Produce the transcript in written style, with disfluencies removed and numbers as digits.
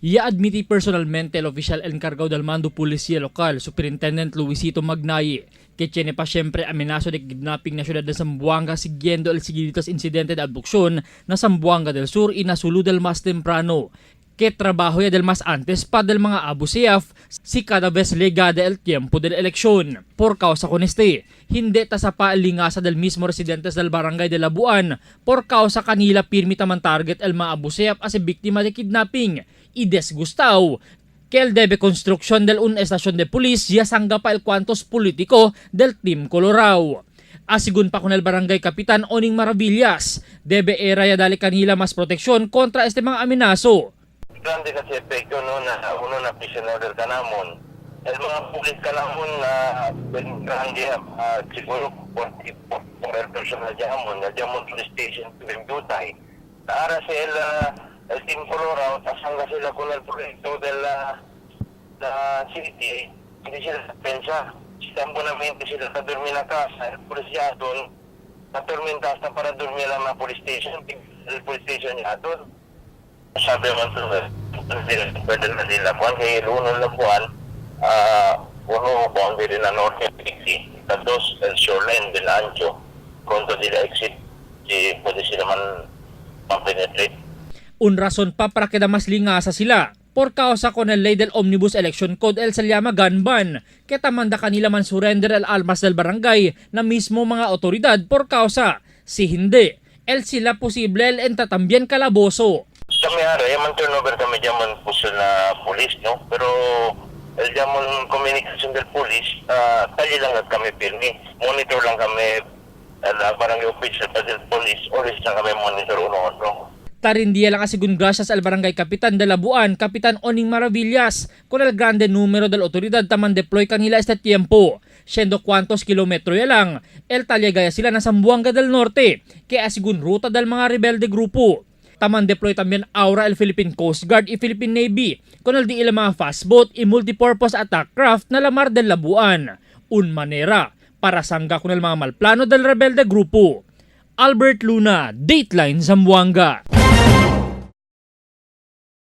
Ya admiti personalmente el oficial encargado del mando policía local, Superintendent Luisito Magnaye, que tiene pa siyempre amenazo de kidnapping na siyudad de Zamboanga siguiendo el seguiditos incidente de abducción na Zamboanga del Sur y na Sulu del más temprano, que trabajo ya del más antes pa del mga Abu Sayyaf si cada vez legada el tiempo de la elección. Por causa con este, hindi ta sa paalingasa del mismo residentes del barangay de Labuan por causa kanila pirmi taman target el mga Abu Sayyaf as biktima de kidnapping y desgustao que el debe construcción del un estación de pulis ya sangga pa el cuantos politiko del Team Colorao. Asigun pa con el barangay kapitan Oning Maravillas, debe era ya dali kanila mas proteksyon kontra este mga amenaso. Grande kasi epekto no na uno na prisoner kanamon. El mga pulis kanamon na grande siguro 40 por el personal jamon, el jamon police station Bembutay. Taara sa el Team Colorado, tasangga sila con el proyecto de la city, hindi sila pensa. Sila buonamente sila sa dormir na casa, el policía doon, natormenta hasta para dormir lang na police station, el police station niya doon. Sabi man to, pwede na nila buwan, kaya uno lang buwan, uno boundary na norte Pixie, dos el shoreline del ancho, pronto nila exit, si pwede sila man man-penetrate. Un rason pa para queda mas lingasa sila. Por causa con el ley del Omnibus Election Code el se llama gun ban, que tamanda kanila man surrender el almas del barangay na mismo mga otoridad por causa. Si hindi, el sila posible el enta también kalaboso. Kami ara, yaman turnover kami jamon puso na police, no? Pero el jamon communication del police, tali lang at kami pirmi. Monitor lang kami, la barangay official pa del police, always lang kami monitor uno-uno. Tarindiya lang asigun gracias al barangay kapitan de Labuan, Kapitan Oning Maravillas, con el grande número del otoridad taman deploy kanila este tiempo. Siendo cuantos kilometro ya lang, el talyagaya sila na Zamboanga del Norte, que asigun ruta del mga rebelde grupo. Taman deploy también aura el Philippine Coast Guard y Philippine Navy, con el di ila mga fast boat y multipurpose attack craft na lamar del Labuan. Un manera para sangga con el mga malplano del rebelde grupo. Albert Luna, Dateline Zamboanga.